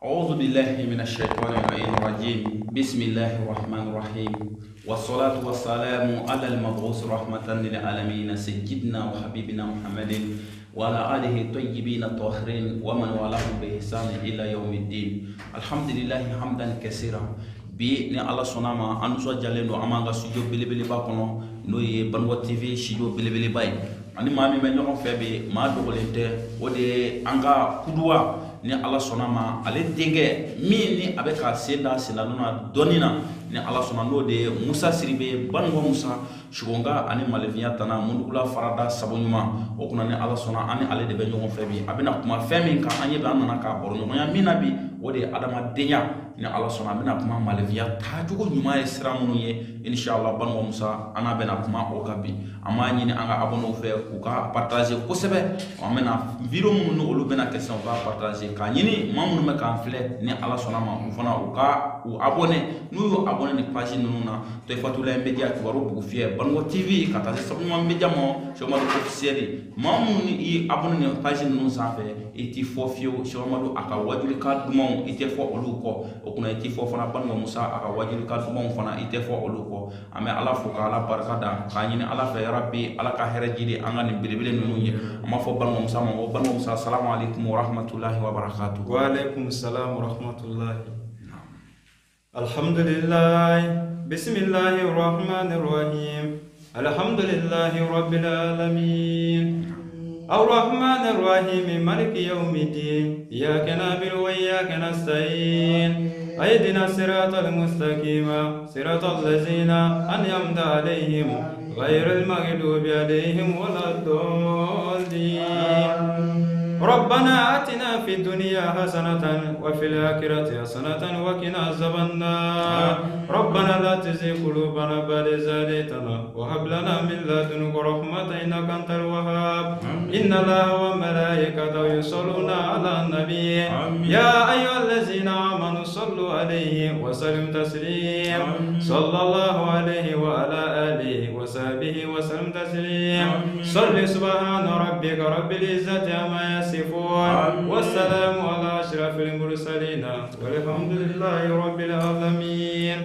أعوذ بالله من الشيطان الرجيم. بسم الله الرحمن الرحيم، والصلاة والسلام على المبعوث رحمة للعالمين، سيدنا وحبيبنا محمد وعلى آله الطيبين الطاهرين ومن والاهم بإحسان إلى يوم الدين. الحمد لله حمدا كثيرا. Bi ni Ala sɔnna ma, an nisɔndiyalen don. An b'an ka studio belebeleba kɔnɔ, n'o ye Banikɔ TV studio belebeleba ye. Ani maa min bɛ ɲɔgɔn fɛ bi, maa dogolen tɛ, o de ye an ka kuduwa, ni Ala sɔnna ma, ale denkɛ min ni a bɛ ka sen da senna na dɔɔni na, ni Ala sɔnna, n'o de ye Musa Siribe, Banikɔ Musa, Sugonka ani Malefinya tana Mundugula farada sabu ɲuman. O kunna, ni Ala sɔnna, an ni ale de bɛ ɲɔgɔn fɛ bi. A bɛna kuma fɛn min kan, an ɲɛ bɛ, an nana k'a baro ɲɔgɔnya min na bi, o de ye adamadenya. Ni Ala sɔnna, a bɛna kuma malefinya taacogo ɲuman ye sira minnu ye. Inshallah, Banikɔ Musa, an n'a bɛna kuma o kan bi. An b'a ɲini an ka abonnés fɛ u ka partager kosɛbɛ. An bɛna vidéo minnu ni olu bɛna kɛ sisan, u ka partager, k'a ɲini maa minnu bɛ k'an filɛ, ni Ala sɔnna ma, u fana u ka u abonné. N'u y'u abonné ni page ninnu na, Toyifatulayi Media, Kibaru Bugufiyɛ, Banikɔ TV, ka taa se Sabuɲuman Media ma, Cheikh Umaru officiel, maa minnu ni i abonné ni page ninnu sanfɛ, i t'i fɔ fiyewu. Cheikh Umaru a ka wajulikan dumanw, i tɛ fɔ olu kɔ. O kunna, i t'i fɔ fana Banikɔ Musa a ka wajulikan dumanw fana, i tɛ fɔ olu kɔ. An bɛ Ala fo ka Ala barika da, k'a ɲini Ala fɛ, yarabi, Ala ka hɛrɛ jidi an ka nin belebele ninnu ye. An b'a fɔ Banikɔ Musa ma ko Banikɔ Musa, salamu aleykum wa rahmatulahi wa barakatuh. Wa alaikum salam wa rahmatullahi. Alhamdulillah. Bismillahir rahmanir rahim. Alhamdulillahi rabbil alamin. الرحمن الرحيم، مالك يوم الدين، إياك نعبد وإياك نستعين، اهدنا الصراط المستقيم، صراط الذين أنعمت عليهم، غير المغضوب عليهم ولا الضالين. ربنا آتنا في الدنيا حسنة وفي الآخرة حسنة وقنا عذاب النار. ربنا لا تزغ قلوبنا بعد إذ هديتنا وهب لنا من لدنك رحمة إنك أنت الوهاب. إن الله وملائكته يصلون على النبي. يا أيها الذين آمنوا صلوا عليه وسلموا تسليما. صلى الله عليه وعلى آله وصحبه وسلم تسليما. صل. سبحان ربك رب العزة عما يصفون، والسلام على أشرف المرسلين، والحمد لله رب العالمين.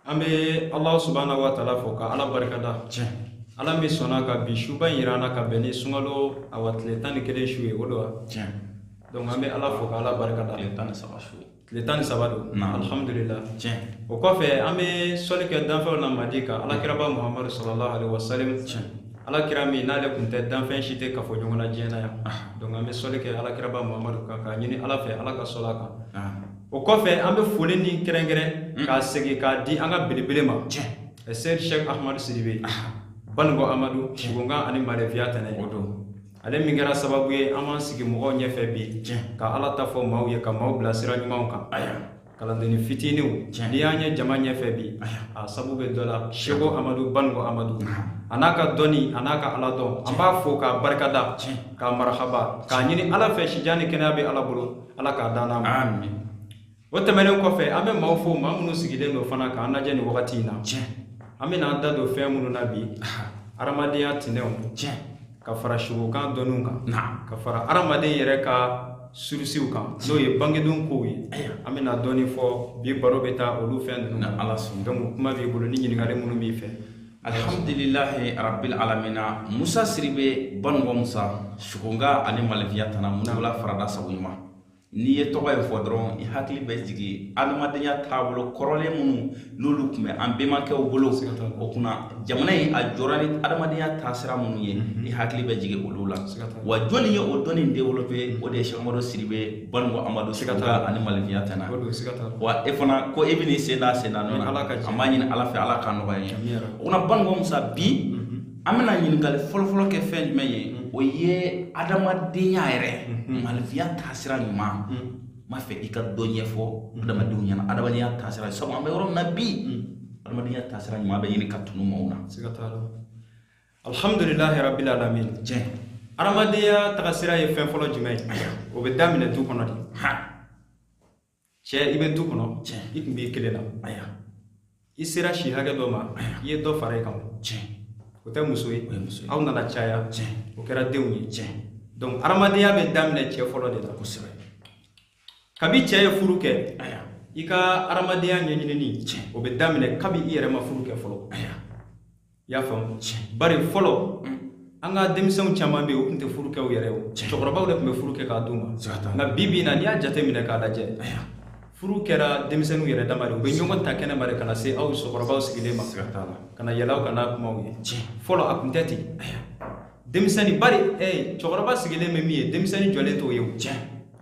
An bɛ Ala subahana wa taala fo ka Ala barikada, Ala min sɔnna ka bi suba in yira an na, ka bɛn ni sunkalo awa tile 11 su ye, o don wa? Donc an bɛ Ala fo ka Ala barikada. Tile 13 su. Tile 13 don. Alhamdulillah. O kɔfɛ, an bɛ sɔli kɛ danfɛnw na madi kan, Alakiraba Muhamadu sallallahu alaihi wasallam, Alakira min n'ale tun tɛ danfɛn si tɛ kafo ɲɔgɔn na diɲɛ na yan. Donc an bɛ sɔli kɛ Alakiraba Muhamadu kan, k'a ɲini Ala fɛ, Ala ka sɔli a kan. O kɔfɛ, an bɛ foli ni kɛrɛnkɛrɛn k'a segin k'a di an ka belebele ma, Seyid Sheikh Ahmadu Sidibe, Banikɔ Amadu, Sugunkan ani Malefiya tɛnɛ. O don. Ale min kɛra sababu ye an b'an sigi mɔgɔw ɲɛfɛ bi ka Ala ta fɔ maaw ye, ka maaw bila sira ɲumanw kan. Kalandenni fitininw, n'i y'an ye jama ɲɛfɛ bi, a sabu bɛ dɔ la, Seko Amadu, Banikɔ Amadu, a n'a ka dɔnni, a n'a ka Ala dɔn. An b'a fo k'a barikada, k'a marahaba, k'a ɲini Ala fɛ, sijan ni kɛnɛya bɛ Ala bolo, Ala k'a d'an n'a ma. O tɛmɛnen kɔfɛ, an bɛ maaw fo, maa minnu sigilen don fana k'an lajɛ nin wagati in na. An bɛna an da don fɛn minnu na bi, adamadenya tinɛw, ka fara sugokan dɔnniw kan, ka fara hadamaden yɛrɛ ka surusiw kan, n'o ye bangedon kow ye. An bɛna dɔɔni fɔ bi, baro bɛ taa olu fɛn ninnu Ni kan. Ala sɔnna. Donc kuma b'i bolo ni ɲininkali minnu b'i fɛ. Alhamdulilahi rabbil alamina. Musa Siribe, Banikɔ Musa, Sugunga ani Malefiya tana Mundugula farada sabu ɲuman. N'i ye tɔgɔ in fɔ dɔrɔn, i hakili bɛ jigin adamadenya taabolo kɔrɔlen minnu n'olu tun bɛ an bɛnbakɛw bolo. Siga t'a la. O kunna, jamana in a jɔra ni adamadenya taasira minnu ye, i hakili bɛ jigin olu la. Siga t'a la. Wa jɔnni ye o dɔnni développé? O de ye Cheikh Amadu Sidibe, Banikɔ Amadu, Siga t'a Sugunga la. ani Malefiya tana. O don, siga t'a la. Wa e fana ko e bɛ n'i sen da sen na nɔ na. Ala ka jɛ. An b'a ɲini Ala fɛ, Ala k'a nɔgɔya n ye. Amiina yarabi. O kunna, Banikɔ Musa, bi an bɛna ɲininkali fɔlɔfɔlɔ kɛ fɛn jumɛn ye? O ye adamadenya yɛrɛ, malifiya taasira ɲuman. N b'a fɛ i ka dɔ ɲɛfɔ adamadenw ɲɛna adamadenya taasira, sabu an bɛ yɔrɔ min na bi, adamadenya taasira ɲuman bɛ ɲini ka tunu maaw na. Siga t'a la. Alhamdulilahi rabbil alamin. Adamadenya tagasira ye fɛn fɔlɔ jumɛn ye? O bɛ daminɛ du kɔnɔ de. Cɛ, i bɛ du kɔnɔ, i tun b'i kelen na. I sera si hakɛ dɔ ma, i ye dɔ fara i kan. O tɛ muso ye? O ye muso ye. Aw nana caya, o kɛra denw ye. Donc adamadenya bɛ daminɛ cɛ fɔlɔ de la. Kabi cɛ ye furu kɛ, i ka hadamadenya ɲɛɲinini o bɛ daminɛ kabi i yɛrɛ ma furu kɛ fɔlɔ. I y'a faamu? Bari fɔlɔ an ka denmisɛnw caman bɛ yen, u tun tɛ furu kɛ u yɛrɛ ye, o cɛkɔrɔbaw de tun bɛ furu kɛ k'a d'u ma. Nka bi bi in na, n'i y'a jateminɛ k'a lajɛ, furu kɛra denmisɛnninw yɛrɛ dama de, u bɛ ɲɔgɔn ta kɛnɛma de ka na se aw cɛkɔrɔbaw sigilen ma, ka na yɛlɛ aw kan n'a kumaw ye. Fɔlɔ a tun tɛ ten. Denmisɛnnin, bari cɛkɔrɔba sigilen bɛ min ye, denmisɛnnin jɔlen t'o ye o.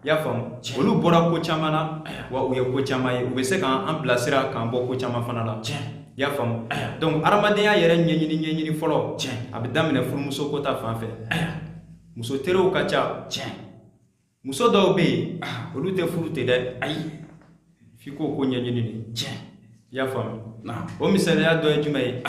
I y'a faamu? Olu bɔra ko caman na, wa u ye ko caman ye, u bɛ se k'an bilasira k'an bɔ ko caman fana la. I y'a faamu? Donc hadamadenya yɛrɛ ɲɛɲini fɔlɔ, a bɛ daminɛ furumuso ko ta fan fɛ. Muso teriw ka ca. Muso dɔw bɛ yen, olu tɛ furu ten dɛ. Ayi. F'i k'o ko ɲɛɲini de. I y'a faamu? O misaliya dɔ ye jumɛn ye?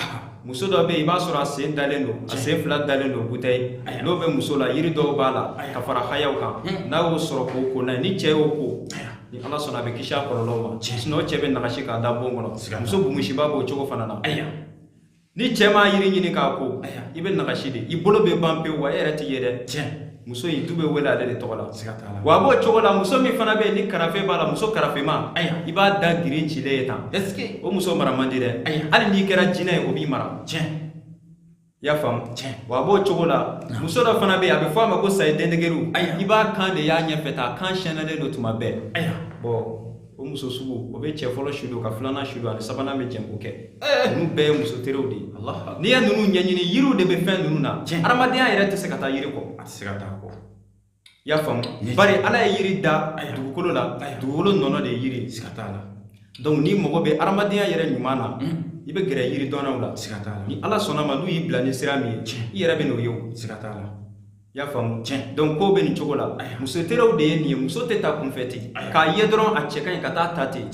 Muso dɔ bɛ yen, i b'a sɔrɔ a sen dalen don, a sen fila dalen don butɛyi. N'o bɛ muso la, yiri dɔw b'a la ka fara hayaw kan, n'a y'o sɔrɔ k'o ko n'a ye, ni cɛ y'o ko, ni Ala sɔnna, a bɛ kisi a kɔlɔlɔw ma. Sinon cɛ bɛ nagasi k'a da bon kɔnɔ. Muso bumusiba b'o cogo fana na. Ni cɛ m'a yiri ɲini k'a ko, i bɛ nagasi de, i bolo bɛ ban pewu, wa e yɛrɛ t'i ye dɛ. Muso in, du bɛ wele ale de tɔgɔ la. Wa a b'o cogo la, muso min fana bɛ yen ni karafe b'a la, muso karafema, i b'a da girin cilen ye tan, o muso mara man di dɛ. Hali n'i kɛra jinɛ ye, o b'i mara. I y'a faamu? Wa a b'o cogo la, muso dɔ fana bɛ yen, a bɛ fɔ a ma ko sayi dendegeru, i b'a kan de y'a ɲɛfɛ tan, a kan sɛnɛnen don tuma bɛɛ. Bon, o muso sugu, o bɛ cɛ fɔlɔ su don ka filanan su don, ani sabanan bɛ jɛn k'o kɛ. Ninnu bɛɛ ye muso teriw de ye. N'i ye ninnu ɲɛɲini, yiriw de bɛ fɛn ninnu na. Hadamadenya yɛrɛ tɛ se ka taa yiri kɔ. A tɛ se ka taa kɔ. I y'a faamu? Bari Ala ye yiri da dugukolo la, dugukolo nɔnɔ de ye yiri ye. Siga t'a la. Donc n'i mago bɛ hadamadenya yɛrɛ ɲuman na, i bɛ gɛrɛ yiri dɔnnaw la. Siga t'a la. Ni Ala sɔnna ma, n'u y'i bila ni sira min ye, i yɛrɛ bɛ n'o ye o. Siga t'a la. I y'a faamu? Donc ko bɛ nin cogo la. Muso teriw de ye nin ye. Muso tɛ ta kunfɛ ten k'a ye dɔrɔn a cɛ ka ɲi ka taa ta ten.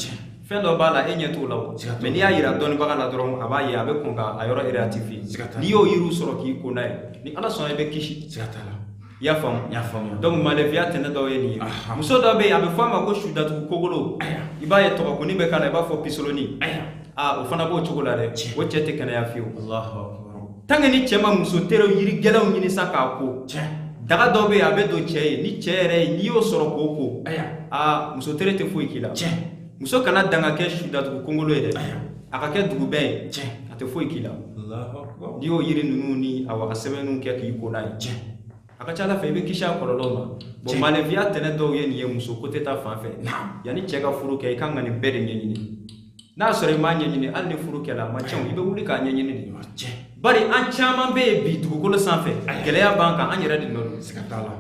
Fɛn dɔ b'a la, e ɲɛ t'o la o. Mais n'i y'a yira dɔnnibaga la dɔrɔn, a b'a ye, a bɛ kɔn ka a yɔrɔ réactiver. N'i y'o yiriw sɔrɔ k'i ko n'a ye, ni Ala sɔnna, i bɛ kisi. Siga t'a la. I y'a faamu? N y'a faamuya. Donc malefiya tɛnɛ dɔw ye nin ye. Muso dɔ bɛ yen, a bɛ fɔ a ma ko su datugu kogolo. I b'a ye tɔgɔkuni bɛ k'a la, i b'a fɔ pisoloni. O fana b'o cogo la dɛ. O cɛ tɛ kɛnɛya fiyewu. Tant que ni cɛ ma muso teriw yiri gɛlɛnw ɲini sa k'a ko, daga dɔ bɛ yen, a bɛ don cɛ ye, ni cɛ yɛrɛ ye, n'i y'o sɔrɔ k'o ko, muso tere tɛ foyi k'i la. Muso kana dan ka kɛ su datugu kongolo ye dɛ, a ka kɛ dugubɛn ye, a tɛ foyi k'i la. N'i y'o yiri ninnu ni a sɛbɛnninw kɛ k'i ko n'a ye, a ka ca Ala fɛ, i bɛ kisi a kɔlɔlɔw ma. Bon, malefiya tɛnɛ dɔw ye nin ye muso ko tɛ taa fan fɛ. Yanni cɛ ka furu kɛ, i kan ka nin bɛɛ de ɲɛɲini. N'a y'a sɔrɔ i m'a ɲɛɲini, hali ni furu kɛla a ma tiɲɛ, i bɛ wuli k'a ɲɛɲini de. Bari an caman bɛ yen bi dugukolo sanfɛ, gɛlɛya b'an kan, an yɛrɛ de nɔ don. Siga t'a la.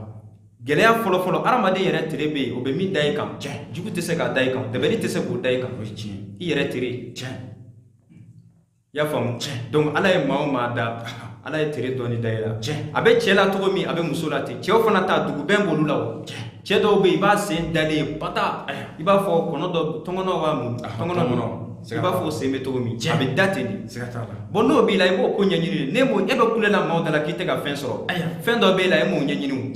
Gɛlɛya fɔlɔfɔlɔ, hadamaden yɛrɛ tere bɛ yen, o bɛ min da i kan, jugu tɛ se k'a da i kan, dɛbɛli tɛ se k'o da i kan. I yɛrɛ tere. I y'a faamu? Donc Ala ye maa o maa da, Ala ye tere dɔɔni da i la. A bɛ cɛ la cogo min, a bɛ muso la ten. Cɛw fana ta, dugubɛn b'olu la o. Cɛ dɔw bɛ yen, i b'a sen dalen ye pata, i b'a fɔ kɔnɔ dɔ, tɔngɔnɔ b'a mun, tɔngɔnɔ don, i b'a fɔ o sen bɛ cogo min, a bɛ da ten de. Bon, n'o b'i la, i b'o ko ɲɛɲini de. Ne m'o, e bɛ kule la maaw da la k'i tɛ ka fɛn sɔrɔ, fɛn dɔ b'e la, e m'o ɲɛɲini o.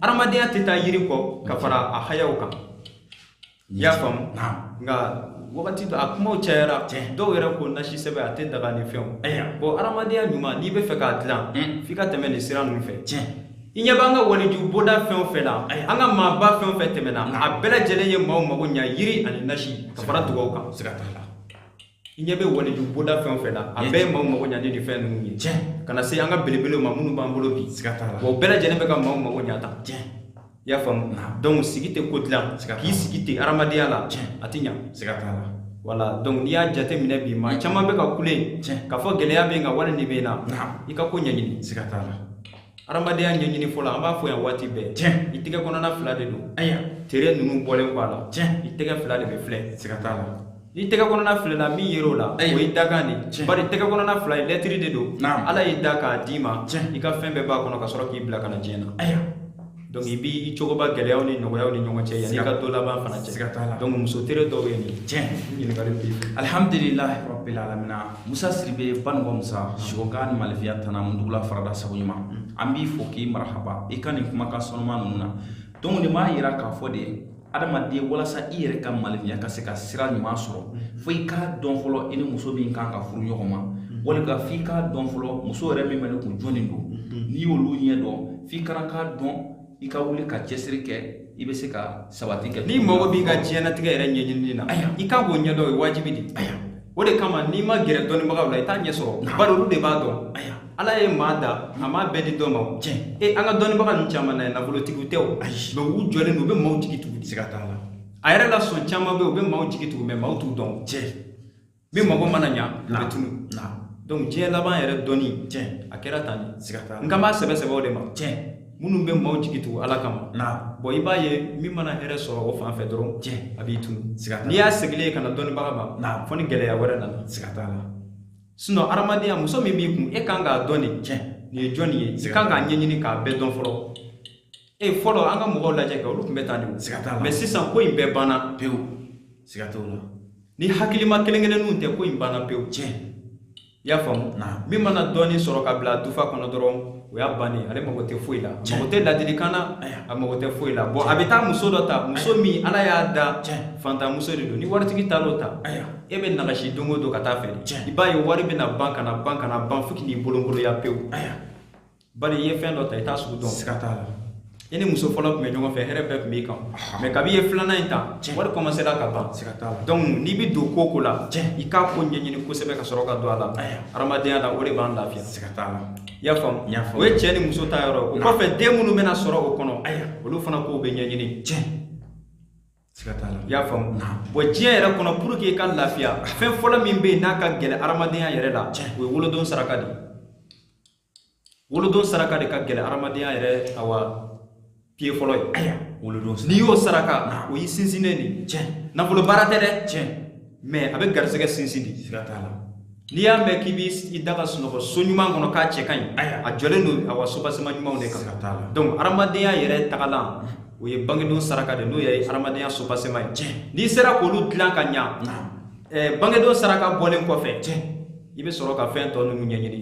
Hadamadenya tɛ taa yiri kɔ ka fara a hayaw kan. I y'a faamu? Nka wagati dɔ, a kumaw cayara, dɔw yɛrɛ ko nasi sɛbɛn a tɛ daga ni fɛnw. Bon, hadamadenya ɲuman, n'i bɛ fɛ k'a dilan, f'i ka tɛmɛ nin sira ninnu fɛ. I ɲɛ b'an ka waliju bonda fɛn o fɛn la, an ka maaba fɛn o fɛn tɛmɛna, a bɛɛ lajɛlen ye maaw mago ɲa yiri ani nasi ka fara dugawu kan. I ɲɛ bɛ waliju bonda fɛn o fɛn la, a bɛɛ ye maaw mago ɲa ni nin fɛn ninnu ye. Ka na se an ka belebelew ma minnu b'an bolo bi, wa o bɛɛ lajɛlen bɛ ka maaw mago ɲa tan. I y'a faamu? Donc sigi tɛ ko dilan, k'i sigi ten hadamadenya la, a tɛ ɲa. Voilà, donc n'i y'a jateminɛ bi, maa caman bɛ ka kule k'a fɔ gɛlɛya bɛ yen nka wari nin bɛ yen na, i ka ko ɲɛɲini. Hadamadenya ɲɛɲini fɔlɔ, an b'a fɔ yan waati bɛɛ, i tɛgɛ kɔnɔna fila de don. Tere ninnu bɔlen kɔ a la, i tɛgɛ fila de bɛ filɛ. Ni tɛgɛ kɔnɔna filɛla, min yer'o la, o ye dakan de. Bari tɛgɛ kɔnɔna fila ye lɛtiri de don. Ala y'i da k'a d'i ma, i ka fɛn bɛɛ b'a kɔnɔ ka sɔrɔ k'i bila ka na diɲɛ na. Donc i b'i cogoba gɛlɛyaw ni nɔgɔyaw ni ɲɔgɔn cɛ yanni i ka don laban fana cɛ. Donc muso tere dɔw ye nin ye. Ɲininkali b'i fɛ. Alhamdulilahi rabbil alamina. Musa Sidibe Banikɔ Musa, Sigokan ni malefiya tana mundugula farada sago ɲuman. An b'i fo k'i marahaba i ka nin kumakan sɔnuma ninnu na. Donc nin b'a yira k'a fɔ de, adamaden, walasa i yɛrɛ ka malefiya ka se ka sira ɲuman sɔrɔ, fo i k'a dɔn fɔlɔ i ni muso min kan ka furu ɲɔgɔn ma, walima f'i k'a dɔn fɔlɔ muso yɛrɛ min bɛ ne kun jɔnni don. N'i y'olu ɲɛ dɔn, f'i kana k'a dɔn i ka wuli ka cɛsiri kɛ. i bɛ se ka sabati kɛ. N'i mago b'i ka diɲɛlatigɛ yɛrɛ ɲɛɲinini na, i kan k'o ɲɛdɔn, o ye wajibi de ye. O de kama n'i ma gɛrɛ dɔnnibagaw la, i t'a ɲɛ sɔrɔ, bari olu de b'a dɔn. Ala ye maa da, a m'a bɛɛ di dɔ ma. An ka dɔnnibaga ninnu caman na, nafolotigiw tɛ o, mais u jɔlen don, u bɛ maaw jigi tugu. Siga t'a la. A yɛrɛ la sɔn caman bɛ yen, u bɛ maaw jigi tugu, mais maaw t'u dɔn. Min mago mana ɲa, u bɛ tunu. Donc diɲɛ laban yɛrɛ dɔnni, a kɛra tan de. Siga t'a la. N kan b'a sɛbɛ sɛbɛ o de ma. Minnu bɛ maaw jigi tugu Ala kama. Bon, i b'a ye min mana hɛrɛ sɔrɔ o fan fɛ dɔrɔn, a b'i tunu. N'i y'a segilen ye ka na dɔnnibaga ma, fo ni gɛlɛya wɛrɛ nana. Siga t'a la. Sinon hadamadenya, muso min b'i kun, e kan k'a dɔn de. Nin ye jɔnni ye? I kan k'a ɲɛɲini k'a bɛɛ dɔn fɔlɔ. Fɔlɔ an ka mɔgɔw lajɛ kɛ, olu tun bɛ tan de. Siga t'a la. Mais sisan ko in bɛɛ banna pewu. Siga t'o la. Ni hakilima kelen kelenninw tɛ, ko in banna pewu. I y'a faamu? Min mana dɔɔnin sɔrɔ ka bila dufa kɔnɔ dɔrɔn, o y'a bannen, ale mago tɛ foyi la, a mago tɛ ladilikan na, a mago tɛ foyi la. Bon, a bɛ taa muso dɔ ta, muso min Ala y'a da fantanmuso de don. Ni waritigi taar'o ta, e bɛ nagasi don o don ka taa fɛ. I b'a ye wari bɛna ban ka na ban ka na ban fo k'i bolonkolonya pewu. Bari i ye fɛn dɔ ta, i t'a sugu dɔn. Siga t'a la. I ni muso fɔlɔ tun bɛ ɲɔgɔn fɛ, hɛrɛ bɛɛ tun b'i kan. Mais kabi i ye filanan in ta, wari commencera ka ban. Donc n'i bɛ don ko ko la, i k'a ko ɲɛɲini kosɛbɛ ka sɔrɔ ka don a la. Hadamadenya la, o de b'an lafiya. Siga t'a la. I y'a faamu? O ye cɛ ni muso ta yɔrɔ. O kɔfɛ, den minnu bɛna sɔrɔ o kɔnɔ, olu fana kow bɛ ɲɛɲini. Siga t'a la. I y'a faamu? Bon, diɲɛ yɛrɛ kɔnɔ, pour que i ka lafiya, fɛn fɔlɔ min bɛ yen n'a ka gɛlɛn hadamadenya yɛrɛ la, o ye wolodon saraka de ye. Wolodon saraka de ka gɛlɛn hadamadenya yɛrɛ, awa pied fɔlɔ ye. N'i y'o saraka, o y'i sinsinnen de ye. Nafolo baara tɛ dɛ, mais a bɛ garisɛgɛ sinsin de. Siga t'a la. N'i y'a mɛn k'i b'i da ka sunɔgɔ so ɲuman kɔnɔ k'a cɛ ka ɲi, a jɔlen don awa sobasima ɲumanw de kan. Donc hadamadenya yɛrɛ tagalan, o ye bangedon saraka de, n'o ye hadamadenya sobasima ye. N'i sera k'olu dilan ka ɲa, bangedon saraka bɔlen kɔfɛ, i bɛ sɔrɔ ka fɛn tɔ ninnu ɲɛɲini.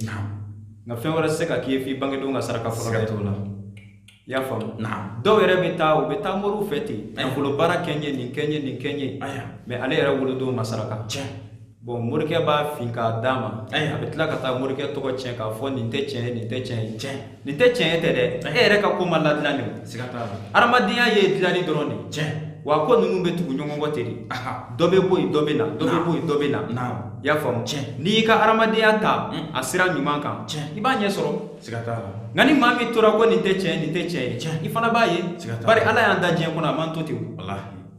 Nka fɛn wɛrɛ tɛ se ka k'i ye f'i bangedon ka saraka fɔlɔ dɛ. I y'a faamu? Dɔw yɛrɛ bɛ taa, u bɛ taa moriw fɛ ten, nafolo baara kɛ n ye, nin kɛ n ye, nin kɛ n ye, mais ale yɛrɛ wolodon ma saraka. Bon, morikɛ b'a fin k'a d'a ma, a bɛ tila ka taa morikɛ tɔgɔ tiɲɛ k'a fɔ nin tɛ tiɲɛ ye, nin tɛ tiɲɛ ye. Nin tɛ tiɲɛ ye tɛ dɛ, e yɛrɛ ka ko ma ladilan de o. Siga t'a la. Hadamadenya ye dilanni dɔrɔn de ye. Wa ko ninnu bɛ tugu ɲɔgɔn kɔ ten de. Dɔ bɛ bɔ yen, dɔ bɛ na, dɔ bɛ bɔ yen, dɔ bɛ na. I y'a faamu? N'i y'i ka hadamadenya ta a sira ɲuman kan, i b'a ɲɛ sɔrɔ. Siga t'a la. Nka ni maa min tora ko nin tɛ tiɲɛ ye, nin tɛ tiɲɛ ye, i fana b'a ye. Bari Ala y'an da diɲɛ kɔnɔ, a m'an to ten o.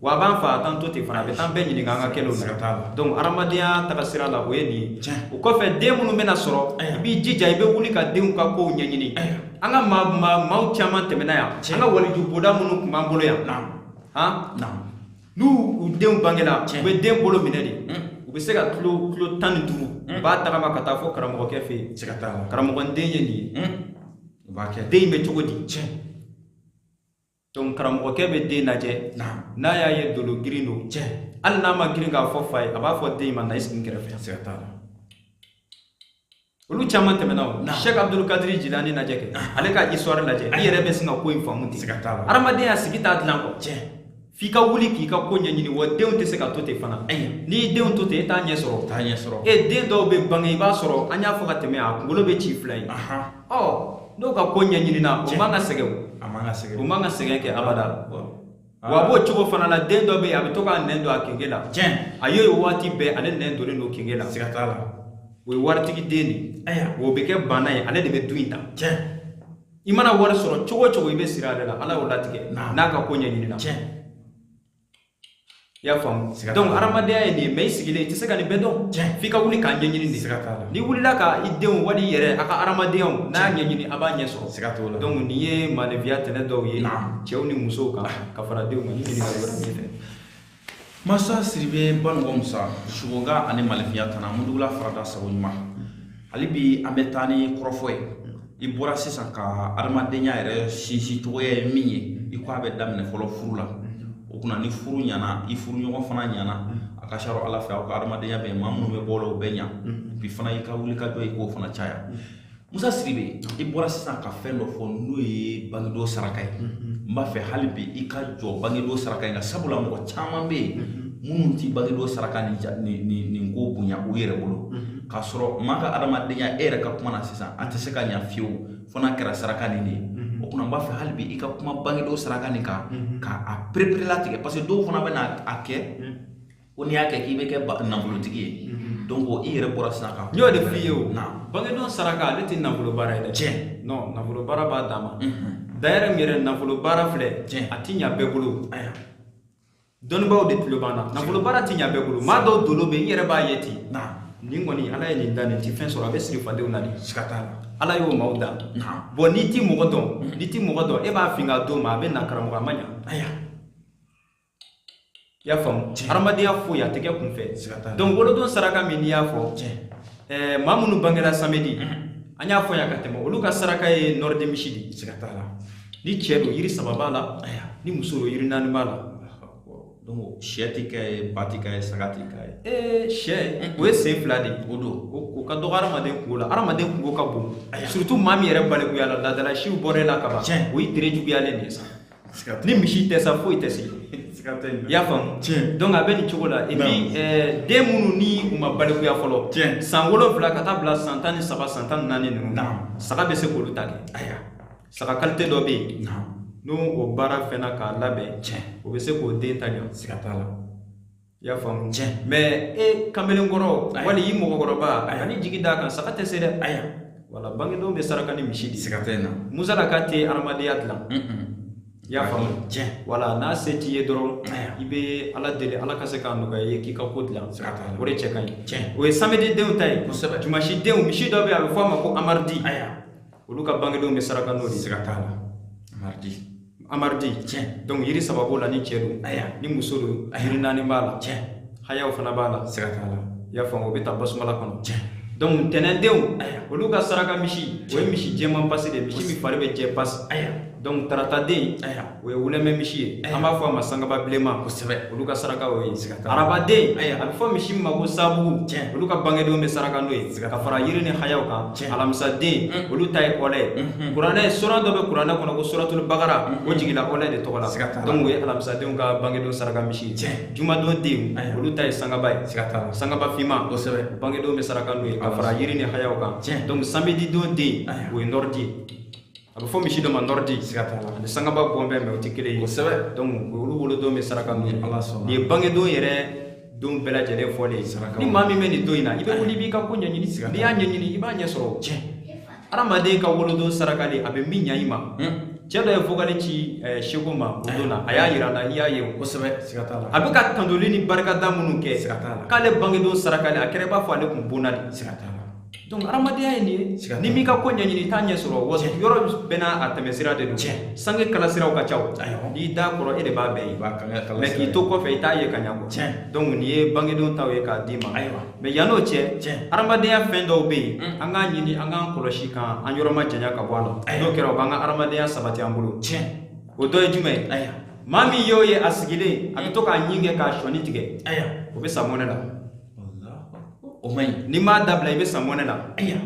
Wa a b'an fa, a t'an to ten fana, a bɛ t'an bɛɛ ɲininka an ka kɛlenw na. Donc hadamadenya taga sira la, o ye nin ye. O kɔfɛ, den minnu bɛna sɔrɔ, i b'i jija, i bɛ wuli ka denw ka kow ɲɛɲini. An ka maaw caman tɛmɛna yan, an ka waliju boda minnu tun b'an bolo yan, n'u u denw bangena, u bɛ den bolo minɛ de. U bɛ se ka kilo 15, u b'a tagama ka taa fɔ karamɔgɔkɛ fɛ yen. Karamɔgɔ, n den ye nin ye. Den in bɛ cogo di? Donc karamɔgɔkɛ bɛ den lajɛ, n'a y'a ye dolo girin don, hali n'a ma girin k'a fɔ fa ye, a b'a fɔ den in ma, na i sigi n kɛrɛfɛ. Olu caman tɛmɛna o. Cheikh Abdul Kadiri Jilani lajɛ kɛ, ale ka histoire lajɛ, i yɛrɛ bɛ sin ka ko in faamu ten. Hadamadenya sigi t'a dilan kɔ. F'i ka wuli k'i ka ko ɲɛɲini, wa denw tɛ se ka to ten fana. N'i denw to ten, e t'a ɲɛ sɔrɔ. E den dɔw bɛ bange, i b'a sɔrɔ an y'a fɔ ka tɛmɛ, a kunkolo bɛ ci fila ye. N'o ka ko ɲɛɲinina, o man ka sɛgɛn o. O man ka sɛgɛn kɛ abada. Wa a b'o cogo fana la, den dɔ bɛ yen, a bɛ to k'a nɛn don a kenge la. A ye waati bɛɛ, ale nɛn donnen don kenge la. O ye waritigi den de ye. O bɛ kɛ bana ye, ale de bɛ du in ta. I mana wari sɔrɔ cogo o cogo, i bɛ siri ale la, Ala y'o latigɛ n'a ka ko ɲɛɲinina. I y'a faamu? Donc hadamadenya ye nin ye, mais i sigilen i tɛ se ka nin bɛɛ dɔn. F'i ka wuli k'a ɲɛɲini de. N'i wulila ka i denw wali i yɛrɛ a ka hadamadenya n'a y'a ɲɛɲini, a b'a ɲɛ sɔrɔ. Donc nin ye maanifinya tɛnɛ dɔw ye cɛw ni musow kan ka fara denw kan. Ni ɲininkali wɛrɛ b'i fɛ. Masa Sidibe Banugo Musa, sugoga ani maanifinya tana mundugula farada sago ɲuman. Hali bi an bɛ taa ni kɔrɔfɔ ye. I bɔra sisan ka hadamadenya yɛrɛ sinsin cogoya ye min ye, i ko a bɛ daminɛ fɔlɔ furu la. O kunna ni furu ɲana, i furu ɲɔgɔn fana ɲana, a ka ca Ala fɛ aw ka hadamadenya bɛ maa minnu bɛ bɔ la, o bɛ ɲa. Bi fana i ka wuli ka jɔ, i k'o fana caya. Musa Sidibe, i bɔra sisan ka fɛn dɔ fɔ n'o ye bangedon saraka ye. N b'a fɛ hali bi i ka jɔ bangedon saraka in kan, sabula mɔgɔ caman bɛ yen minnu ti bangedon saraka nin ko bonya u yɛrɛ bolo. K'a sɔrɔ maa ka hadamadenya, e yɛrɛ ka kuma na sisan, a tɛ se ka ɲa fiyewu fo n'a kɛra saraka nin de ye. O kunna n b'a fɛ hali bi i ka kuma bangedon saraka nin kan ka a pereperelatigɛ, parce que dɔw fana bɛ na a kɛ ko n'i y'a kɛ k'i bɛ kɛ nafolotigi ye. Donc i yɛrɛ bɔra sisan ka N y'o de f'i ye o. Naam. Bangedon saraka, ale tɛ nafolo baara ye dɛ. Tiɲɛ. Non, nafolo baara b'a dan ma. D'ailleurs yɛrɛ, nafolo baara filɛ, Tiɲɛ. a ti ɲa bɛɛ bolo. Ayiwa. Dɔnnibaaw de tulo b'an na. Nafolo baara ti ɲa bɛɛ bolo. Maa dɔw dolo bɛ yen, i yɛrɛ b'a ye ten. Naam. Nin kɔni, Ala ye nin da, nin ti fɛn sɔrɔ, a bɛ siri fadenw na de. Siga t'a la. Ala y'o maaw da. Naam. Bon, n'i ti mɔgɔ dɔn, n'i ti mɔgɔ dɔn, e b'a fin ka d'o ma, a bɛ na, karamɔgɔ, a ma ɲa. Ayiwa. I y'a faamu? Tiɲɛ. Hadamadenya foyi a tɛ kɛ kunfɛ. Siga t'a la. Donc wolodon saraka min n'i y'a fɔ, Tiɲɛ. Maa minnu bangera samedi, an y'a fɔ yan ka tɛmɛ, olu ka saraka ye nɔrɔden misi de ye. Siga t'a la. Ni cɛ don, yiri 3 b'a la. Ayiwa. Ni muso don, yiri 4 b'a la. Donc sɛ ti kɛ ye, ba ti kɛ ye, saga ti kɛ ye. Sɛ, o ye sen 2 de ye. O don. O ka dɔgɔ hadamaden kungo la. Hadamaden kungo ka bon. Ayiwa. Surtout maa min yɛrɛ balikuya la, laadala siw bɔra e la ka ban. Tiɲɛ. O y'i tere juguyalen de ye sa. Siga t'a Ni misi tɛ sa, foyi tɛ se. Siga tɛ nin na. I y'a faamu? Tiɲɛ. Donc a bɛ nin cogo la. Et puis den minnu ni u ma balikuya fɔlɔ, Tiɲɛ. san 7 ka taa bila san 13, san 14 ninnu, Naam. saga bɛ se k'olu ta kɛ. Ayiwa. Saga qualité dɔ bɛ yen, Naam. n'o o baara fɛnna k'a labɛn, Tiɲɛ. o bɛ se k'o den ta ɲa. Siga t'a la. I y'a faamu? Tiɲɛ. Mais e kamalenkɔrɔ Ayiwa. wali i mɔgɔkɔrɔba, Ayiwa. kan'i jigi d'a kan, saga tɛ se dɛ. Ayiwa. Wala bangedenw bɛ saraka ni misi de ye. Siga tɛ nin na. Musalaka tɛ hadamadenya dilan. I y'a faamu? Tiɲɛ. Wala n'a se t'i ye dɔrɔn, Ayiwa. i bɛ Ala deli, Ala ka se k'a nɔgɔya i ye k'i ka ko dilan. Siga t'a la. O de cɛ ka ɲi. Tiɲɛ. O ye samedi denw ta ye. Kosɛbɛ. Dimanche denw, misi dɔ bɛ yen, a bɛ fɔ a ma ko amardi. Ayiwa. Olu ka bangedenw bɛ saraka n'o de ye. Siga t'a la. Mardi. Amardi. Tiɲɛ. Donc yiri 3 b'o la ni cɛ don. Ayiwa. Ni muso don, yiri 4 b'a la. Tiɲɛ. Hayaw fana b'a la. Siga t'a la. I y'a faamu? O bɛ taa basumala kɔnɔ. Tiɲɛ. Donc ntɛnɛndenw, Ayiwa. olu ka saraka misi, o ye misi jɛman pasi de ye, misi min fari bɛ jɛ pasi. Ayiwa. Donc tarataden, Ayiwa. o ye wulɛmɛ misi ye. Ayiwa. An b'a fɔ a ma sangaba bilenman. Kosɛbɛ. Olu ka saraka o ye. Siga t'a la. Arabaden, Ayiwa. a bɛ fɔ misi min ma ko sabugu. Tiɲɛ. Olu ka bangedenw bɛ saraka n'o ye. Siga Ka fara yiri ni hayaw kan. Tiɲɛ. Alamisaden, olu ta ye ɔlɛ ye. Kuranɛ, suran dɔ bɛ kuranɛ kɔnɔ ko suratul bakara, o jiginna ɔlɛ de tɔgɔ la. Siga t'a la. Donc o ye alamisadenw ka bangedenw saraka misi ye. Tiɲɛ. Jumadon denw, Ayiwa. olu ta ye sangaba ye. Siga t'a la. Sangaba finman. Kosɛbɛ. Bangedenw bɛ saraka n'o ye ka Ala fara yiri ni hayaw kan. Tiɲɛ. Donc samedi don den, Ayiwa. o ye nɔrdi ye. A bɛ fɔ misi dɔ ma nɔrdi. Siga t'a la. Ani sangaba bɔn bɛ, mais o tɛ kelen ye. Kosɛbɛ. Donc olu wolodon bɛ saraka n'o ye. Ala sɔnna. Nin ye bangedon yɛrɛ don bɛɛ lajɛlen fɔlen ye. Sarakaw. Ni maa min bɛ nin don in na, i bɛ wuli, i b'i ka ko ɲɛɲini. Siga t'a N'i y'a ɲɛɲini, i b'a ɲɛ sɔrɔ. Tiɲɛ. Hadamaden ka wolodon sarakalen, a bɛ min ɲa i ma. Cɛ dɔ ye vocal ci Seko ma o don na, a y'a yira n na, i y'a ye o. Kosɛbɛ. Siga t'a la. A bɛ ka tandoli ni barikada minnu kɛ, Siga t'a la. k'ale bangedon sarakalen, a kɛra i b'a fɔ ale kun bonna de. Siga t'a la. Donc hadamadenya ye nin ye. Siga t'a Ni m'i ka ko ɲɛɲini, i t'a ɲɛ sɔrɔ. Wa yɔrɔ bɛɛ n'a a tɛmɛsira de don. Tiɲɛ. Sange kalasiraw ka ca o. Ayiwa. N'i da kɔrɔ, e de b'a bɛɛ ye. I b'a kan kɛ Mais k'i to kɔfɛ, i t'a ye ka ɲa kɔ. Tiɲɛ. Donc nin ye bangedenw taw ye k'a d'i ma. Ayiwa. Mais yann'o cɛ, Tiɲɛ. hadamadenya fɛn dɔw bɛ yen, an k'a ɲini an k'an kɔlɔsi k'an yɔrɔ ma janya ka bɔ a la. Ayiwa. N'o kɛra, o b'an ka hadamadenya sabati an bolo. Tiɲɛ. O dɔ ye jumɛn ye? Ayiwa. Maa min y'o ye a sigilen, a bɛ to k'a ɲin kɛ k'a sɔɔni tigɛ, Ayiwa. o bɛ sa mɔnɛ la. O man ɲi. N'i m'a dabila, i bɛ sa mɔnɛ la. Ayiwa.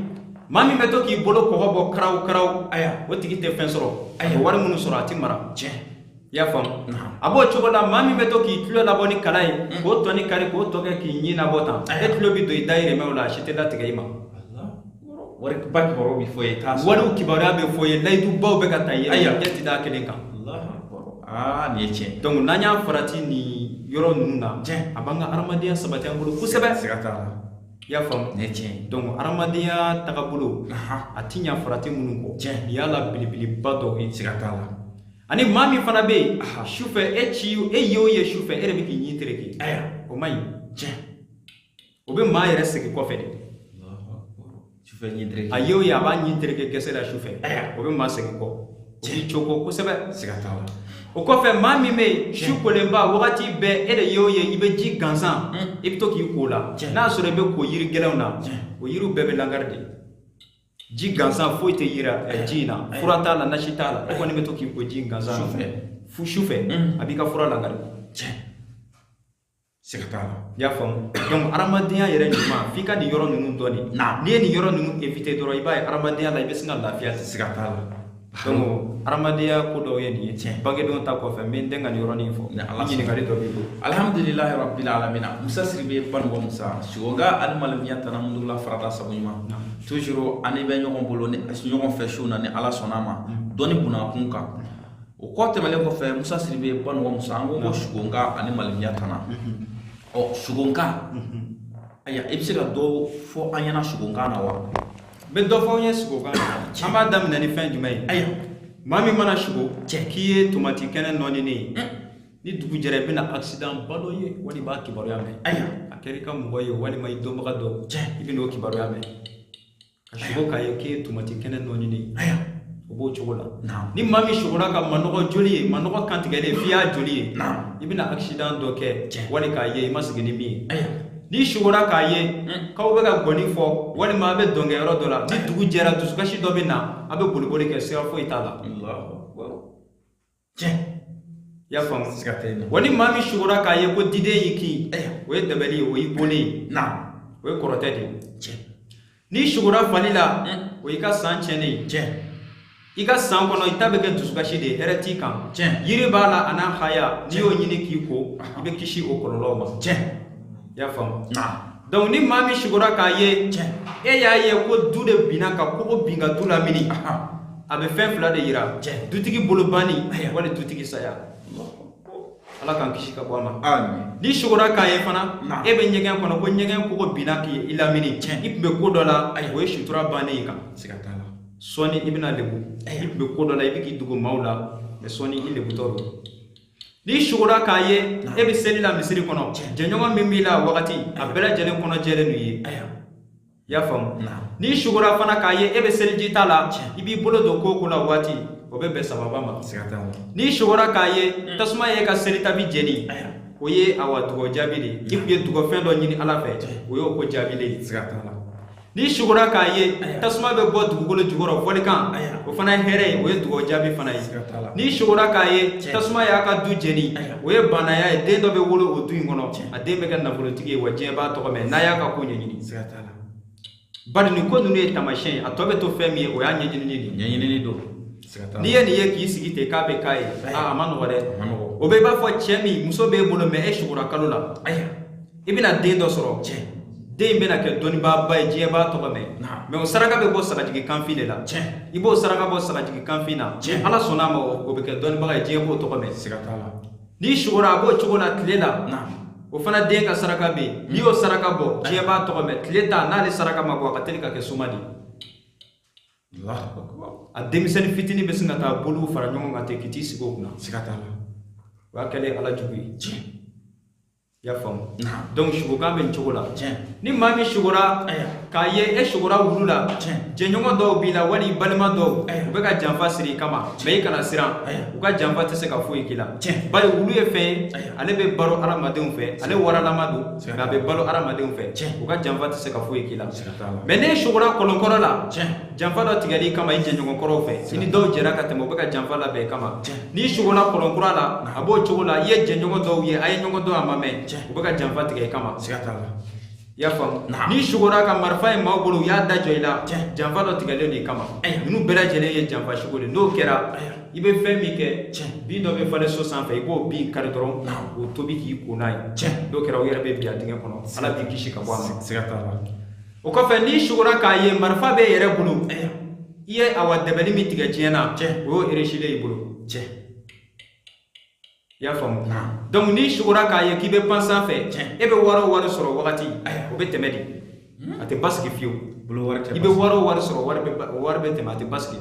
Maa min bɛ to k'i bolo kɔgɔ bɔ karaw karaw, Ayiwa. o tigi tɛ fɛn sɔrɔ. A Ayiwa. bɛ wari minnu sɔrɔ, a ti mara. Tiɲɛ. I y'a faamu? Naam. A b'o cogo la, maa min bɛ to k'i tulo labɔ ni kala ye, k'o tɔni kari, k'o tɔ kɛ k'i ɲin labɔ tan, Ayiwa. e tulo bɛ don i dayirimɛw la, a si tɛ latigɛ i ma. Wari ba kibaruyaw bɛ fɔ i ye, t'a sɔrɔ. Wariw kibaruya bɛ fɔ i ye, layidubaw bɛ ka ta i ye, Ayiwa. ɲɛ ti d'a kelen kan. Allahu akbar. Aa, nin ye tiɲɛ. Donc n'an y'a farati nin yɔrɔ ninnu na, Tiɲɛ. a b'an ka hadamadenya sabati an bolo kosɛbɛ. Siga t'a la. I y'a faamu? Nin ye tiɲɛ ye. Donc hadamadenya tagabolo, Ahan. a ti ɲa farati minnu kɔ. Tiɲɛ. Nin y'a la belebeleba dɔw ye. Siga t'a la. Ani maa min fana bɛ yen, sufɛ e ci, e ye o ye sufɛ, e de bɛ k'i ɲin tereke. Ayiwa. O man ɲi. Tiɲɛ. O bɛ maa yɛrɛ segin kɔfɛ de. Allahu akbar. Sufɛ ɲin tereke. A ye o ye, a b'a ɲin tereke gɛsɛ la sufɛ. Ayiwa. O bɛ maa segin kɔ. O b'i coko kosɛbɛ. Siga t'a la. O kɔfɛ, maa min bɛ yen, su kolenba, wagati bɛɛ e de ye o ye, i bɛ ji gansan, i bɛ to k'i ko o la. Tiɲɛ. N'a y'a sɔrɔ i bɛ ko yiri gɛlɛnw na, Tiɲɛ. o yiriw bɛɛ bɛ langari de. Ji gansan foyi tɛ yira ji in na, fura t'a la, nasi t'a la, e kɔni bɛ to k'i ko ji in gansan na. Sufɛ. Fu sufɛ, a b'i ka fura langari. Tiɲɛ. Siga t'a la. I y'a faamu? Donc hadamadenya yɛrɛ ɲuman, f'i ka nin yɔrɔ ninnu dɔn de. Naam. N'i ye nin yɔrɔ ninnu éviter dɔrɔn, i b'a ye hadamadenya la, i bɛ sin ka lafiya. Siga t'a la. Donc hadamadenya ko dɔw ye nin ye. Tiɲɛ. Bangedenw ta kɔfɛ, n bɛ n den ka nin yɔrɔnin fɔ. Ni Ala Ni ɲininkali dɔ b'i bolo. Alhamdulilahi rabbil alamina. Musa Sidibe Banuba Musa Sigoga ani malimiya tana mundugula farata sago ɲuman. Toujours ani bɛ ɲɔgɔn bolo ni ɲɔgɔn fɛ su na ni Ala sɔnna ma. Dɔnni bunakun kan. O kɔ tɛmɛnen kɔfɛ, Musa Sidibe, Banɔgɔ Musa, an ko sugonka ani malimiya tana. Ɔ, sugonka, ayiwa, i bɛ se ka dɔ fɔ an ɲɛna sugonkan na wa? N bɛ dɔ fɔ aw ye sugokan na. An b'a daminɛ ni fɛn jumɛn ye? Ayiwa. Maa min mana sugo k'i ye tomati kɛnɛ nɔɔninen ye, ni dugu jɛra, i bɛna accident ba dɔ ye, wali i b'a kibaruya mɛn. Ayiwa. A kɛra i ka mɔgɔ ye walima i dɔnbaga dɔ, i bɛna o kibaruya mɛn. Ka sugo k'a ye k'i ye tomati kɛnɛ nɔɔninen ye. Ayiwa. O b'o cogo la. Ni maa min sugora ka manɔgɔ joli ye, manɔgɔ kantigɛlen f'i y'a joli ye, i bɛna accident dɔ kɛ wali k'a ye i ma sigi ni min ye. N'i sugora k'a ye k'aw bɛ ka gɔni fɔ walima a bɛ dɔnkɛ yɔrɔ dɔ la, ni dugu jɛra, dusukasi dɔ bɛ na, a bɛ boliboli kɛ, sira foyi t'a la. Tiɲɛ. I y'a faamu? Wa ni maa min sugora k'a ye ko diden y'i kin, o ye dabali ye, o y'i bɔlen ye, o ye kɔrɔtɛ de ye. N'i sugora fali la, o y'i ka san tiɲɛnen ye. I ka san kɔnɔ, i ta bɛ kɛ dusukasi de ye, hɛrɛ t'i kan. Yiri b'a la a n'a haya, n'i y'o ɲini k'i ko, i bɛ kisi o kɔlɔlɔw ma. I y'a faamu? Donc ni maa min sugora k'a ye, e y'a ye ko du de binna ka kogo bin ka du lamini, a bɛ fɛn fila de yira: dutigi bolo banni wali dutigi saya. Ala k'an kisi ka bɔ a ma. N'i sugora k'a ye fana, e bɛ ɲɛgɛn kɔnɔ ko ɲɛgɛn kogo binna k'i lamini, i tun bɛ ko dɔ la, o ye sutura bannen i kan. Sɔɔni i bɛna lebu. I tun bɛ ko dɔ la, i bɛ k'i dogo maaw la, mɛ sɔɔni i lebutɔ don. N'i sugora k'a ye e bɛ seli la misiri kɔnɔ, jɛɲɔgɔn min b'i la wagati, a bɛɛ lajɛlen kɔnɔ jɛlen don i ye. I y'a faamu? N'i sugora fana k'a ye e bɛ seliji ta la, i b'i bolo don ko o ko la waati, o bɛ bɛn sababa ma. N'i sugora k'a ye tasuma ye ka seli tabi jeni, o ye awa dugɔ jaabi de ye. I tun ye dugɔfɛn dɔ ɲini Ala fɛ, o y'o ko jaabilen ye. N'i sugora k'a ye tasuma bɛ bɔ dugukolo jukɔrɔ fɔlikan, o fana ye hɛrɛ ye, o ye dugawu jaabi fana ye. N'i sugora k'a ye tasuma y'a ka du jeni, o ye banaya ye, den dɔ bɛ wolo o du in kɔnɔ, a den bɛ kɛ nafolotigi ye, wa diɲɛ b'a tɔgɔ mɛn n'a y'a ka ko ɲɛɲini. Bari nin ko ninnu ye taamasiyɛn ye, a tɔ bɛ to fɛn min ye, o y'a ɲɛɲinini de ye. Ɲɛɲinini don. N'i ye nin ye k'i sigi ten k'a bɛ k'a ye, a ma nɔgɔ dɛ. O bɛ i b'a fɔ cɛ min muso b'e bolo, mɛ e sugora kalo la, i bɛna den dɔ sɔrɔ. Den bɛna kɛ dɔnnibaaba ye, diɲɛ b'a tɔgɔ mɛn, mɛ o saraka bɛ bɔ sagajigi kanfin de la. I b'o saraka bɔ sagajigi kanfin na, Ala sɔnna a ma, o bɛ kɛ dɔnnibaga ye, diɲɛ b'o tɔgɔ mɛn. N'i sugora a b'o cogo la tile la, o fana den ka saraka bɛ yen, n'i y'o saraka bɔ, diɲɛ b'a tɔgɔ mɛn. Tile ta n'ale saraka ma bɔ, a ka teli ka kɛ suma de ye. A denmisɛnnin fitinin bɛ sin ka taa boliw fara ɲɔgɔn kan ten k'i t'i sigi o kunna. O y'a kɛlen Ala jugu ye. I y'a faamu? Donc sugokan bɛ nin cogo la. Ni maa min sugora k'a ye e sugora wulu la, jɛɲɔgɔn dɔw b'i la wali i balima dɔw, u bɛ ka janfa siri i kama, mɛ i kana siran, u ka janfa tɛ se ka foyi k'i la. Bari wulu ye fɛn ye, ale bɛ balo hadamadenw fɛ, ale waralama don, mɛ a bɛ balo hadamadenw fɛ, u ka janfa tɛ se ka foyi k'i la. Mɛ n'e sugora kɔlɔnkɔrɔ la, janfa dɔ tigɛli kama i jɛɲɔgɔn kɔrɔw fɛ, i ni dɔw jɛra ka tɛmɛ, u bɛ ka janfa labɛn i kama. N'i sugora kɔlɔnkura la, a b'o cogo la, i ye jɛɲɔgɔn dɔw ye, a ye ɲɔgɔn dɔn a ma mɛn, u bɛ ka janfa tigɛ i kama. I y'a faamu? N'i sugora ka marifa ye maaw bolo, u y'a da jɔ i la, janfa dɔ tigɛlen don i kama. Ninnu bɛɛ lajɛlen ye janfa sugu de. N'o kɛra, i bɛ fɛn min kɛ, bin dɔ bɛ falen so sanfɛ, i b'o bin kari dɔrɔn k'o tobi k'i ko n'a ye. N'o kɛra, u yɛrɛ bɛ bin a dingɛ kɔnɔ, Ala b'i kisi ka bɔ a ma. O kɔfɛ, n'i sugora k'a ye marifa b'e yɛrɛ bolo, i ye awa dɛbɛli min tigɛ diɲɛ na, o y'o eresilen i bolo. I y'a faamu? Donc n'i sugora k'a ye k'i bɛ pan sanfɛ, e bɛ wari o wari sɔrɔ wagati, o bɛ tɛmɛ de, a tɛ basigi fiyewu. I bɛ wari o wari sɔrɔ, wari bɛ tɛmɛ, a tɛ basigi.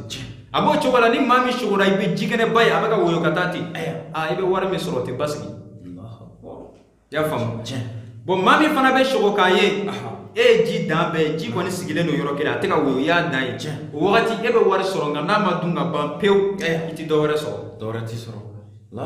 A b'o cogo la, ni maa min sugora i bɛ jikɛnɛba ye, a bɛ ka woyo ka taa ten, i bɛ wari min sɔrɔ, o tɛ basigi. I y'a faamu? Bon, maa min fana bɛ sugo k'a ye e ye ji dan bɛɛ ye, ji kɔni sigilen don yɔrɔ kelen, a tɛ ka woyo, i y'a dan ye, o wagati e bɛ wari sɔrɔ, nka n'a ma dun ka ban pewu, i tɛ dɔ wɛrɛ sɔrɔ. Dɔ wɛrɛ t'i sɔrɔ. I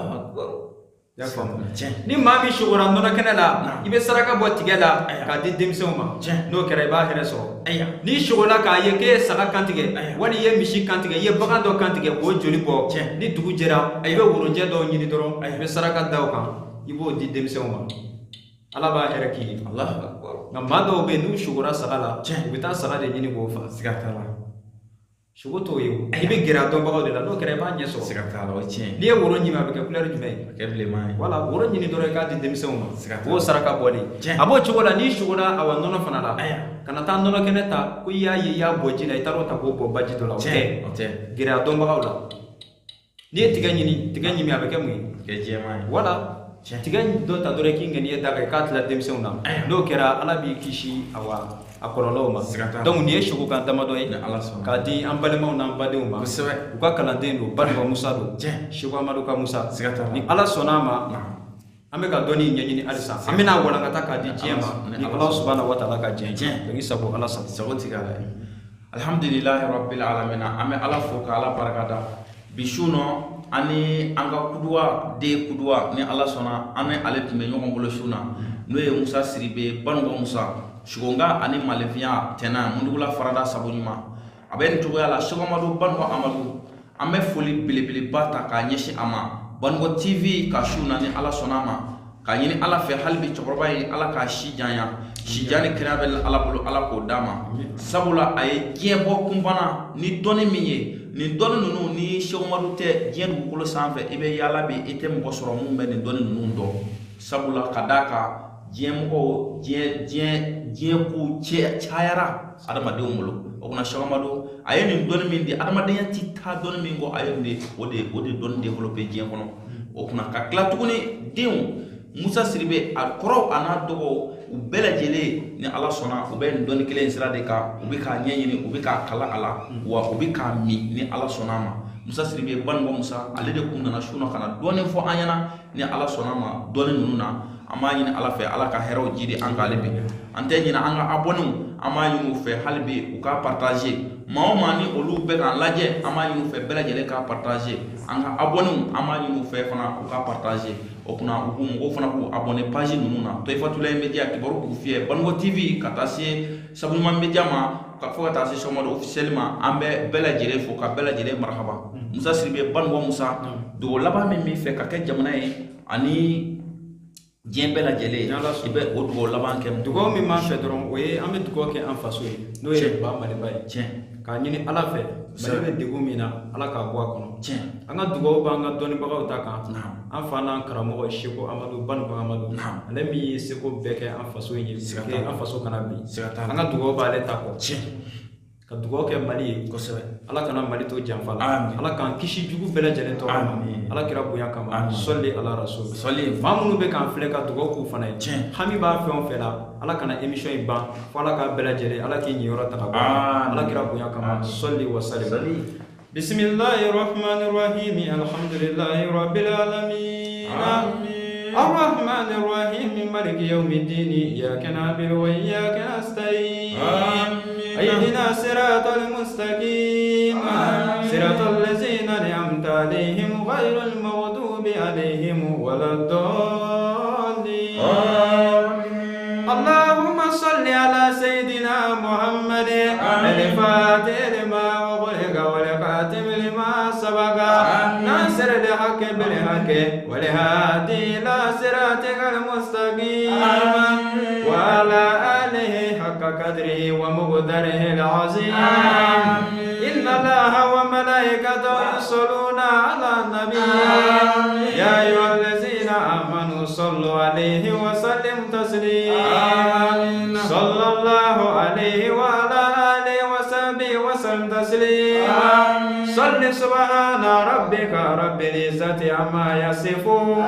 y'a faamu? Ni maa min sugora nɔnɔ kɛnɛ la, i bɛ saraka bɔ tigɛ la k'a di denmisɛnw ma, n'o kɛra i b'a hɛrɛ sɔrɔ. N'i sugora k'a ye k'e ye saga kantigɛ, wali i ye misi kantigɛ, i ye bagan dɔ kantigɛ k'o joli bɔ, ni dugu jɛra, i bɛ worojɛ dɔw ɲini dɔrɔn, i bɛ saraka da o kan, i b'o di denmisɛnw ma, Ala b'a hɛrɛ k'i ye. Nka maa dɔw bɛ yen, n'u sugora saga la, u bɛ taa saga de ɲini k'o fa. Sugo t'o ye o. I bɛ gɛrɛ a dɔnbagaw de la, n'o kɛra i b'a ɲɛ sɔrɔ. Siga t'a la, o ye tiɲɛ. N'i ye woro ɲimi, a bɛ kɛ couleur jumɛn ye? A kɛ bilenman ye. Voilà, woro ɲini dɔrɔn i k'a di denmisɛnw ma. Siga t'a la. O y'o saraka bɔlen. A b'o cogo la, n'i sugora awa nɔnɔ fana la, kana taa nɔnɔ kɛnɛ ta ko i y'a ye i y'a bɔ ji la, i taar'o ta k'o bɔ baji dɔ la, o tɛ. O tɛ. Gɛrɛ a dɔnbagaw la. N'i ye tiga ɲini, tiga ɲimi, a bɛ kɛ mun ye? Kɛ jɛman ye. Wala tiga dɔ ta dɔrɔn k'i ŋaniya d'a kan, i k'a tila denmisɛnw na. N'o kɛra, Ala b'i kisi awa a kɔlɔlɔw ma. Donc nin ye sogokan damadɔ ye k'a di an balimaw n'an badenw ma. U ka kalanden don, Banikɔ Musa don, Seko Amadu ka Musa. Ni Ala sɔnna a ma, an bɛ ka dɔnni ɲɛɲini halisa, an bɛna walankata k'a di diɲɛ ma ni Ala subahana wa taala ka diɲɛ ye. Donc i sago, Ala sago. Sago t'i k'a la ye. Alhamdulilahi rabbil alamin. An bɛ Ala fo ka Ala barika da. Bi su nɔ, ani an ka kuduwa den kuduwa, ni Ala sɔnna, an ni ale tun bɛ ɲɔgɔn bolo su na, n'o ye Musa Siribe, Banikɔ Musa, Sugonga ani Malefiya tɛna Mundugula farada sago ɲuman. A bɛ nin cogoya la. Seko Amadu, Banikɔ Amadu, an bɛ foli belebeleba ta k'a ɲɛsin a ma Banikɔ TV ka su na, ni Ala sɔnna a ma, k'a ɲini Ala fɛ hali bi cɛkɔrɔba ye, Ala k'a si janya, si jan ni kɛnɛya bɛ Ala bolo, Ala k'o d'a ma. Sabula a ye diɲɛ bɔ kunfana ni dɔnni min ye, nin dɔnni ninnu, ni Seko Amadu tɛ diɲɛ dugukolo sanfɛ, i bɛ yaala bi, i tɛ mɔgɔ sɔrɔ mun bɛ nin dɔnni ninnu dɔn. Sabula ka d'a kan, diɲɛ mɔgɔw, diɲɛ kow cayara adamadenw bolo. O kunna, Seko Amadu a ye nin dɔnni min di, adamadenya ti taa dɔnni min kɔ, a ye nin de o de dɔnni développé diɲɛ kɔnɔ. O kunna, ka tila tuguni, denw Musa Siribe, a kɔrɔw a n'a dɔgɔw, u bɛɛ lajɛlen, ni Ala sɔnna, u bɛ nin dɔnni kelen in sira de kan. U bɛ k'a ɲɛɲini, u bɛ k'a kalan a la, wa u bɛ k'a min, ni Ala sɔnna a ma. Musa Siribe, Banikɔ Musa, ale de kun nana su na ka na dɔɔnin fɔ an ɲɛna, ni Ala sɔnna a ma, dɔnni ninnu na. An b'a ɲini Ala fɛ, Ala ka hɛrɛw jidi an kan hali bi. An tɛ ɲinɛ an ka abonnés, an b'a ɲini u fɛ hali bi u ka partager. Maa o maa ni olu bɛ k'an lajɛ, an b'a ɲini u fɛ bɛɛ lajɛlen ka partager. An ka abonnés, an b'a ɲini u fɛ fana u ka partager. O kunna, u k'u mɔgɔw fana k'u abonné page ninnu na: Toyifatulayi Media, Kibaru k'u fiyɛ, Banikɔ TV, ka taa se Sabuɲuman Media ma, ka fo ka taa se Seko Amadu officiel ma. An bɛ bɛɛ lajɛlen fo ka bɛɛ lajɛlen marahaba. Musa Siribe, Banikɔ Musa, dogo laban min b'i fɛ ka kɛ jamana ye ani diɲɛ bɛɛ lajɛlen, i bɛ o dugawu laban kɛ? Dugawu min b'an fɛ dɔrɔn, o ye an bɛ dugawu kɛ an faso ye, n'o ye ba Maliba ye, k'a ɲini Ala fɛ, Mali bɛ degun min na, Ala k'a bɔ a kɔnɔ. An ka dugawu b'an ka dɔnnibagaw ta kan, an fa n'an karamɔgɔ Seko Amadu, Banikɔ Amadu, ale min ye seko bɛɛ kɛ an faso ye, an faso kana bin, an ka dugawu b'ale ta kɔ. Ka dugawu kɛ Mali ye, Ala kana Mali to janfa la, Ala k'an kisi jugu bɛɛ lajɛlen tɔɔrɔ ma, Ala kira bonya kama, sɔli ala rasul. Maa minnu bɛ k'an filɛ, ka dugawu k'u fana ye. Hami b'a fɛn o fɛn la, Ala kana émission in ban fo Ala k'a bɛɛ lajɛlen, Ala k'i ɲiyɔrɔ ta ka bɔ, Ala kira bonya kama, sɔli wa salim. بسم الله الرحمن الرحيم. الحمد لله رب العالمين. الرحمن الرحيم. مالك يوم الدين. إياك نعبد وإياك نستعين. اهدنا الصراط المستقيم. صراط الذين أنعمت عليهم غير المغضوب عليهم ولا الضالين. اللهم صل على سيدنا محمد الفاتح لما أغلق والخاتم لما سبق ناصر الحق بالحق والهادي إلى صراطك المستقيم وعلى آله حق قدره ومقداره العظيم. إن الله وملائكته يصلون على النبي. يا أيها الذين آمنوا صلوا عليه وسلموا تسليما. صلى الله عليه وعلى آله وصحبه وسلم تسليما. صل. سبحان ربك رب العزة عما يصفون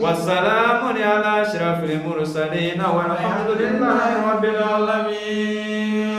والسلام على أشرف المرسلين والحمد لله رب العالمين.